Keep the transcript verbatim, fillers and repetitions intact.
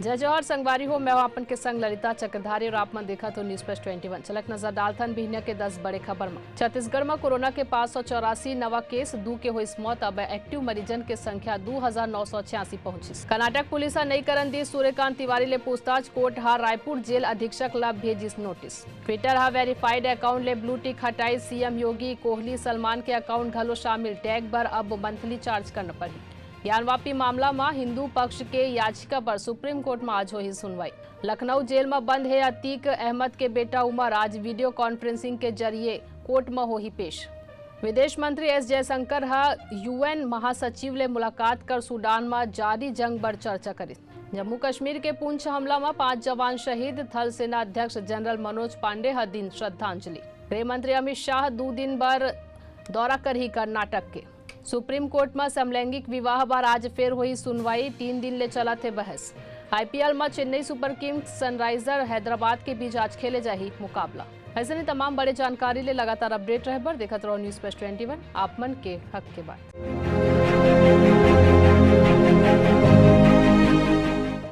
जय जोहार संगवारी हो, मैं हूं अपन के संग ललिता चक्रधारी और आप मन देखत हो News Plus twenty one। चलक नजर डालथन बिहनिया के दस बड़े खबर म। छत्तीसगढ़ म कोरोना के पाँच सौ चौरासी नवा केस, दू के होइस मौत, अब एक्टिव मरीजन के संख्या दू हजार नौ सौ छियासी पहुंचिस। कर्नाटक पुलिस ह नई करन दी सूर्यकांत तिवारी ले पूछताछ, कोर्ट ह रायपुर जेल अधीक्षक ल भेजिस नोटिस। Twitter ह वेरीफाइड अकाउंट ले ब्लू टिक हटाई सीएम योगी, कोहली सलमान के अकाउंट घलो शामिल, टैग बर अब मंथली चार्ज करना पड़ही। ज्ञानवापी मामला म हिंदू पक्ष के याचिका पर सुप्रीम कोर्ट म आज होही सुनवाई। लखनऊ जेल म बंद हे अतीक अहमद के बेटा उमर, आज वीडियो कॉन्फ्रेंसिंग के जरिए कोर्ट म होही पेश। विदेश मंत्री एस जयशंकर ह यूएन महासचिव ले मुलाकात कर सूडान म जारी जंग बर चर्चा करिस। जम्मू कश्मीर के पुंछ हमला म पांच जवान शहीद, थल सेना अध्यक्ष जनरल मनोज पांडे ह दिन श्रद्धांजलि। गृह मंत्री अमित शाह दू दिन बर दौरा करही कर्नाटक के। सुप्रीम कोर्ट म समलैंगिक विवाह बर आज फेर होही सुनवाई, तीन दिन ले चलत हे बहस। आईपीएल म Chennai super Kings Sunriser Hyderabad के बीच आज खेले जाही मुकाबला। अइसने तमाम बड़े जानकारी ले लगातार अपडेट रहे बर देखत रहो News Plus twenty one, आप मन के हक के बात।